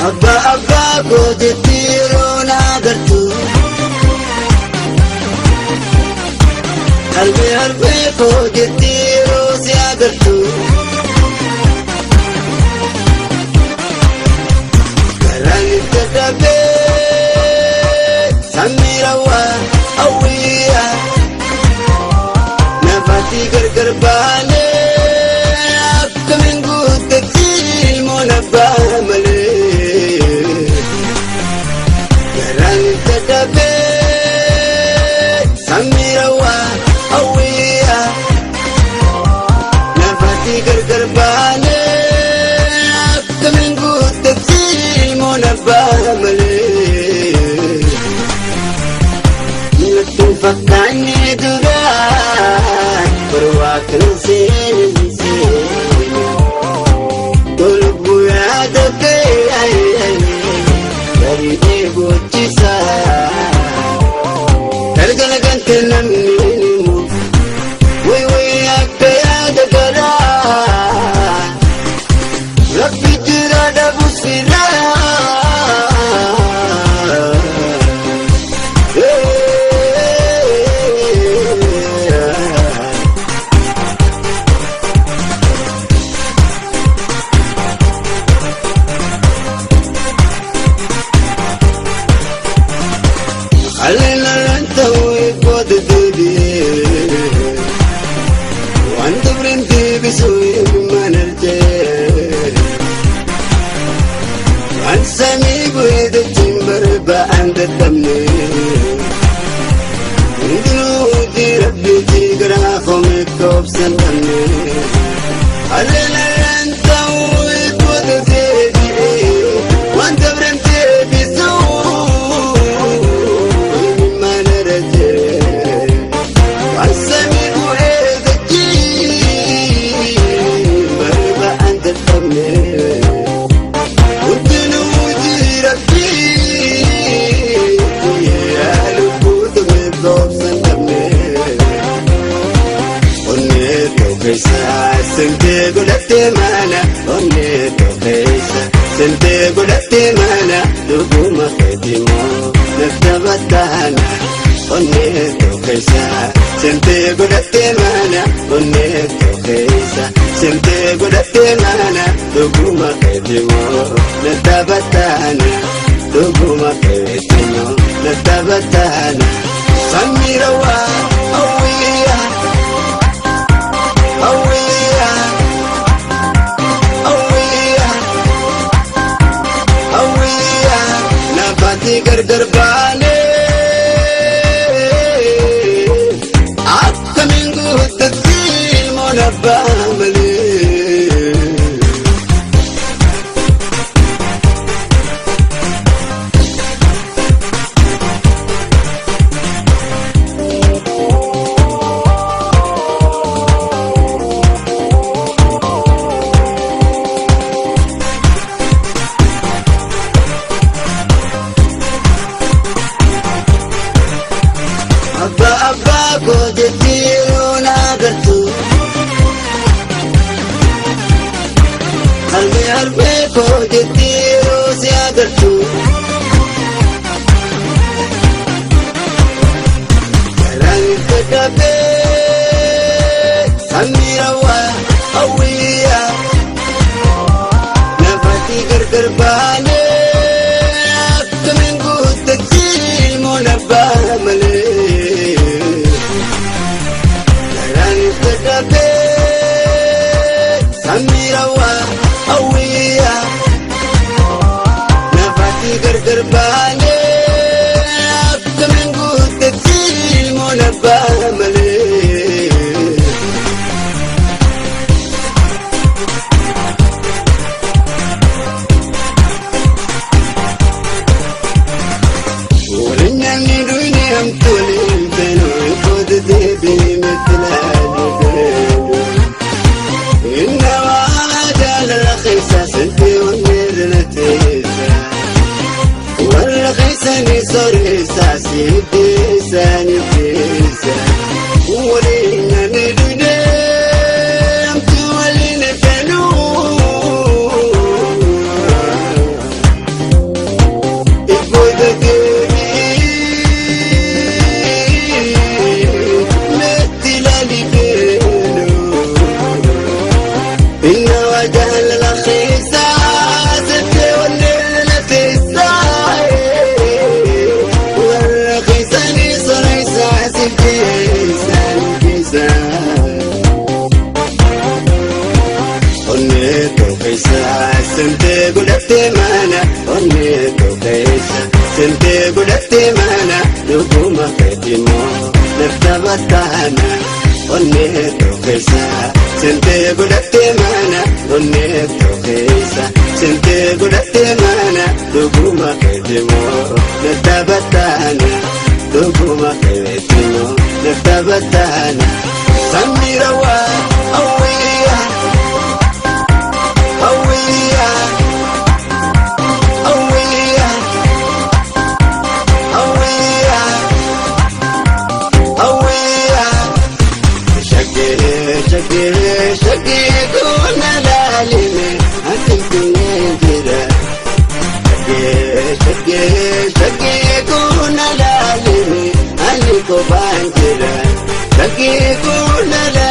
Abbaa abbaa gootetti yeroo na agartu. Harmee harmee kootetti yeroo si agartu. Karaan itti dadhabee samirawaa hawwiyaa nafati gargar baanee akkamiin guuttatti ilmoon abbaa malee. Karaan itti dadhabee samirawaa hawwiyaa nafati gargar baanee akkamiin guuttatti ilmoon abbaa malee. Natti fakkaanne duraa barwaa kan seene seene tolu guyyaa tokkee barii gochisa galgala gante namni himu way way akka yaada garaa rabbi jira dhabu silaa. Halena ta'uu booda deebi'ee waan dabreen deebisuu eegummaan arjee waan samii bu'ee dachiin barba'an dadhabne hundinuu hojii rabbiitii garaa koomee koobsan dhabne. Halena ta'uu booda deebi'ee waan dabreen deebisuu eegummaan arjee. Waan samii bu'ee dachii barba'an dadhabne. Hundinuu hojii rabbii lubbuutu beekoobsan dhabne. Onnee keessa sentee godhattee mana onnee keessa sentee godhattee mana dhuguma keetimoo nafta battaana. Onnee keessa sentee godhattee mana onnee keessa sentee godhattee mana dhuguma keetimoo nafta battaana dhuguma keetimoo nafta battaana. Samirawaa hawwiyaa hawwiyaa hawwiyaa hawwiyaa nafati gargar baanee akkamiin guuttatti ilmoon abbaa malee. Abbaa abbaa gootetti yeroo na agartu. Harmee harmee kootetti yeroo si agartu. Karaan itti dadhabee samirawaa hawwiyaa nafati gargar baanee akkamiin guuttatti ilmoon abbaa malee. Karaan itti dadhabee samirawaa hawwiyaa nafati gargar baanee akkamiin guuttatti ilmoon abbaa malee. Waliin nyaanni duwini hamtu waliin feenu booda deebii miti laalee beenu. Innawaa jaalala keessa sentee onnee na teessa. Warra keessanii soreessa siiddeessanii keessa. Waliin nyaanni duwini hamtu waliin feenu. Sentee godhattee mana dhuguma keetimoo nafta battaana onnee tokkeessa. Sentee godhattee mana onnee tokkeessa. Sentee godhattee mana dhuguma keetimoo nafta battaana dhuguma keetimoo nafta battaana. Samirawaa hawwiyaa hawwiyaa hawwiyaa hawwiyaa hawwiyaa. Shaggee shaggee shaggee goona laalime ati kunneen jira. Shaggee shaggee shaggee goona laalime ani kophaan jira. Shaggee goona.